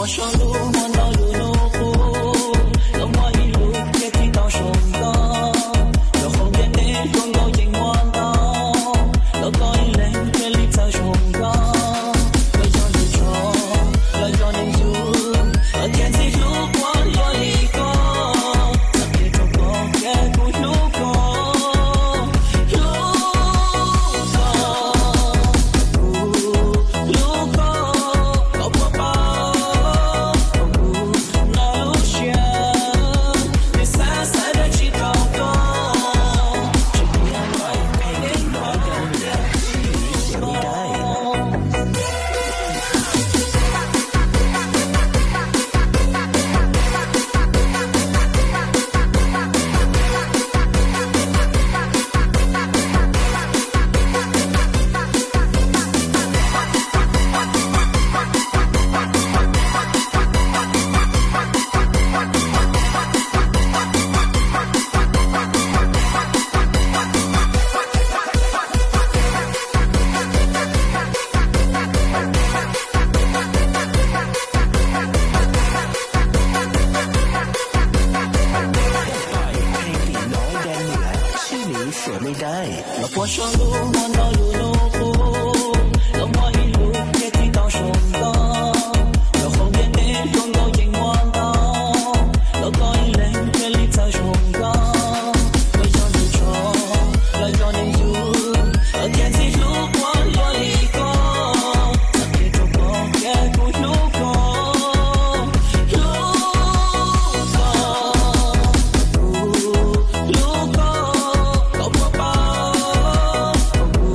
Ua saum lub hmo no yus hnub qub, los muaj ib lub thiaj tsis tau zoo nkauj. Los qhov ntiaj teb zoo nkauj yeej muaj ntau, los koj ib leeg thiaj li txawj zoo nkauj. Koj yog neeg tsov, los yog neeg yug, los thiaj ntxim hlub quaj luaj li koj. Txhaj qhia rau koj tias kuv hlub koj, hlub koj, kuv hlub koj, koj puas paub, kuv no lub siab, nws xav xav dab tsi rau koj. Tsis tias Los puag saum lub hmo no yus hnub qub, los muaj ib lub thiaj tsis tau zoo nkauj. Los qhov ntiaj teb zoo nkauj yeej muaj ntau, los koj ib leeg thiaj li txawj zoo nkauj. Koj yog neeg tsov, los yog neeg yug, los thiaj ntxim hlub quaj luaj li koj. Txhaj qhia rau koj tias kuv hlub koj, hlub koj, kuv hlub koj, koj puas paub, kuv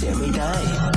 Xiam Me Dais.